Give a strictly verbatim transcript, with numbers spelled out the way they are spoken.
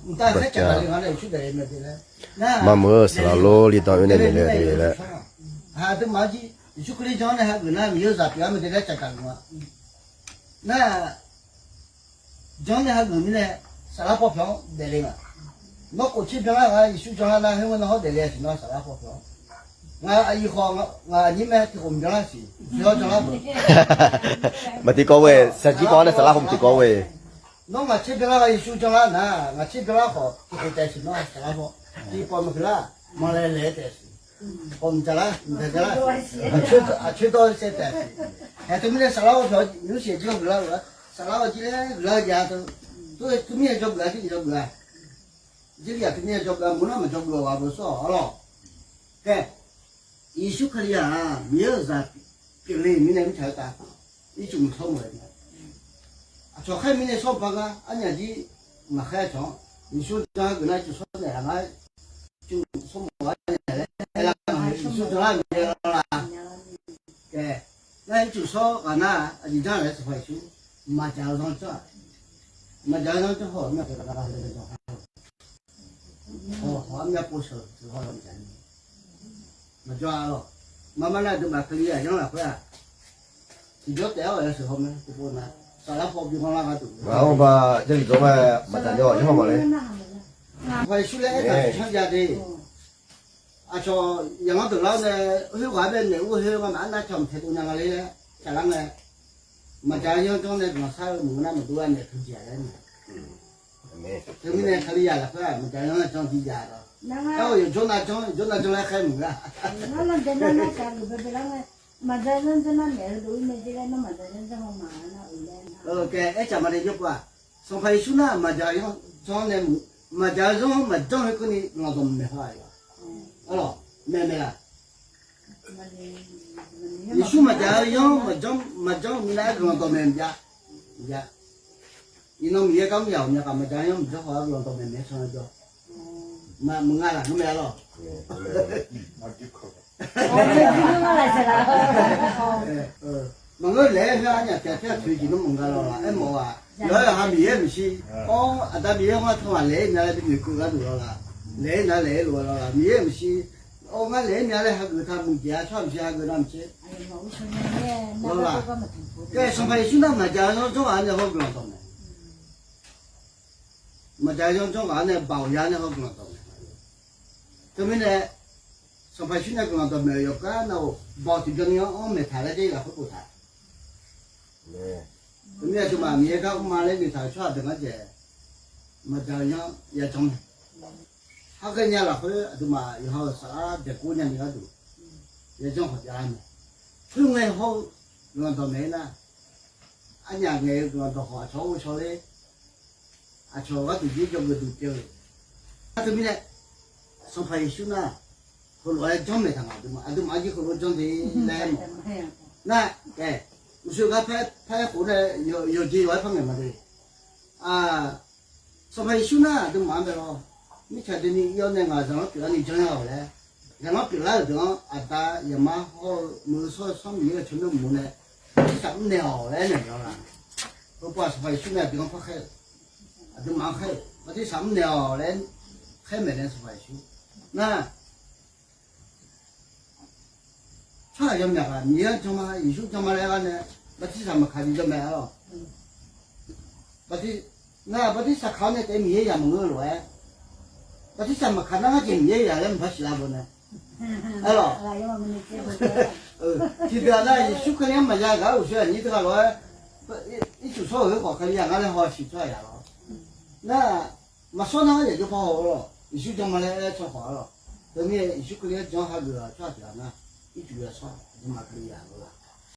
Mqtav khaer caqgaq le nga laer Yeqsur daefle mae de laer. Maqmuiq-eu saqlaq lor li dawq oe nae naeq le de laer. Aqduimaf jir Yeqsur Kali janr nae hageuf nar Miqyaer-eu zaq pyeuf-a mae de laer caqgaq le nga. Nar janr nae hageuf mirnae saflar paw pyawq-anr daefle nga. Nawr khof tser byanlar-a Yeqsur janlar nar khoer-anr nawr hawr daefle-a siq nawr saflar paw pyawq-anr. Ngaq aqyuif khawf ngaq aqnyir mae tiq khof byanlar siq. Yawr janlar beuq. Maqtiqkawv ghoe, saqjir kawv-anr nae saflar khof maqtiqkawv ghoe. Nawr ngaq tser byanlar-a Yeqsur janlar nar ngaq tser byanlar khawf tiq khof taef siq nawr saflar paw. Tiqpawf maqgui lar, manlae laeq-aer taef siq. Khawf mqdzaq lar, mqdzaq lar. Aqcoer dawr saev taef siq. Haeq teumirnae saflar paw pyawq nymr siq jir-anr guiqlar-eu-a. Saflar-eu jir laer guiqlar-eu jav teu. Teumirnae dzawgeuf-a jir dzawgeuf-a. Jir-aq teumirnae dzawgeuf-a maqngeur nar maqdzawgeuf-a ghaq beu sawr-awq arlawq. Khaer Yeqsur Kali-aq Miqyaer-euq zaq pyeufle mirnae mirtsaq-eu tav ircuf maqsawr mawf-aer, aqcawq khaer mirnae sawr ba gar arnyaf jir maqkhaer cawq-anr Yeqsur janr hageuf nar ircuf sawr naeq-a ngar, ircuf sawr mawf-a naeq laer aerlar-eu Yeqsur janr lar Miqyaer lar la. Khaer nar ircuf sawr ghaq nar aqjeq janr laer Sanqpaq Yeqsur maqdzaq-eu zanr janr-aq, maqdzaq-eu zanr janr haw-aq myav pov sheuq-eu haw-aq maqdzaq-a. Maqjawr-a lawq. Marmar nar aqduimaf Kalizaq yanr lafkhoer-aq, tiqjawr taef-aer-awq yasheuq haw mae. Tiqpov nar saflar paw bighanr lar gharduq. Aqba Jarlif dawq-aer maqdzaq jawr-awq yanr haw maqle. Sanqpaq Yeqsur laer aertaq-euq canr jav de. Aqcawq yaqlanr deuq lar-awr nae khoerghaq-anr bae naeq ur-eu khoer ngamaf arnav cawq maqtae dov nya nga le laer caqlar ngae, maqdzaq-eu yanr janr nae guiqlanq shar-eu maqngeur nar maqdur-a naeq teu jeq-a laer nae. Teumirnae Kalizaq lafkhoer-aq maqdzaq-eu yanr janr bi jav-a lawr. Aer-awq yawqjawr nav janr yawqjawr nav janr laer khaer maqngeur-a. Khaer aercaq maqle jawr pov-aq. Sanqpaq Yeqsur nar maqdzaq-eu yanr janr nae, maqdzaq-eu zanr maqjanr khoerkeuvni guiqlanq dawqmaeq haw-aq. Arlawq, maeqmaeq laf. Yeqsur maqdzaq-eu yanr maqjanr maqjanr-eu mirnae-aer guiqlanq dawqmaeq maqjav. Maqjav. Iqnan Miqyaer gar mr yaq-awq myav khaq maqdzaq-eu yanr maqjanr haw-awr guiqlanq dawqmaeq maeq-aer can-eu jawr. Maqngeur laf nmr mae arlawq. Maqngeur laeq-aer khoer arnyaf taef-a taer-a toeq jeq nmr maqnga lawq laf aermawf-aq. Yawqha-euq ha Miqyaer maqshir. Awr aqda Miqyaer-anr taq-aq laeq-aer myav laer binoeq keuv gharduq lawr laf. Laeq-aer nar laeq-aer lof-a lawr laf Miqyaer maqshir. Awr ngar laeq-aer myav laer hageuf taq muiqjeq-a tsawrhaq maqshir hageuf nar maqtser. Lawr laf. Khaer Sanqpaq Yeqsur nar maqdzaq-eu zanr janr ghaq-anr nae hawr guiqlanq dawqmaeq. Maqdzaq-eu zanr janr ghaq-anr nae baoq ya nae hawr guiqlanq dawqmaeq. Teumirnae Sanqpaq Yeqsur nae guiqlanq dawqmaeq-euq yawqgar nar-aq baoq tiqbyan ni-anr anr maeqtaq laer jaer lafkhoer boftaq. Teumirnae aqduimaf Miqyaer gar mrma laer noeqtaq-euq tsawrhaq deuq ngar jeq maqdzaq-eu zanr ya janr mae. Harkhaer nya lafkhoer aqduimaf yawqha-euq saflar daeqkov nyani gharduq ya janr khawf javlar mae. Khoerngae hawr-eu guiqlanq dawqmaeq-aer nar, arnyaf ngaeq-eu guiqlanq dawq khawf aqcawq-anr ghovshaw ler. Aqcawq gharduq jir jawrgeuf duq pyeuf-eu. Nar teumirnae Sanqpaq Yeqsur nar heulof-aer janr maeqtaq nga aqduimaf, aqduimaf-anr jir heulof-aer janr de laer aermawf. Nar-aq, uqshoe gar par aer khof nae yawqjeq yawq-aer par ngaeq ma de. Sanqpaq Yeqsur nar aqduimaf-anr bae lawr, mirtsaq deni ir-awr nae ngaq zaqlanr pyeuflarni janr-awq laer, zaqlanr pyeuflar-euq deuq-anr aqda, zaqmar hawr-eu muiq-eu shawr-eu Sanr Miqyaer-euq tsawrmyanr uqmov nae, tiqsaq mrnaeq-awq laer aernaeq-awq laf. Heupov-aq Sanqpaq Yeqsur nae aqdui-anr par khaer-eu, aqduimaf-anr khaer-euq, bartirsaq mrnaeq-awq laer khaer maeq nae Sanqpaq Yeqsur nar tsawrhaq yawmyaq ghaq Miqyaer-anr jan ma, Yeqsur jan ma laer aer-awr nae, bartirsaq maqkaq bi jan mae arlawq. Nar bartirsaq kaq-awr nae taef-aer Miqyaer yaq maqngeur-eu lof-aer, bartirsaq maqkaq nar ngar jeq Miqyaer yaq laer maqpar siqlar beu nae. Arlawq. Tiqdeuq-aq nar Yeqsur Kali-anr maqya ghaq-aer uqshoe aqnyir teughaq lof-aer ircuf shawr-euq khoerkhawf Kali yaq ngar laer haw siq tsawrhaq yaq lawr. Nar maqshawr nar ngar yaq jawr par haw-eu lawq. Yeqsur jan ma laer aer-aer can khawf arlawq. Teumirnae Yeqsur Kali-anr jan hageuf-aq tsawrhaq tiq ghaq nar ircuf yashawr aqduimaf Kali yaq lawr laf.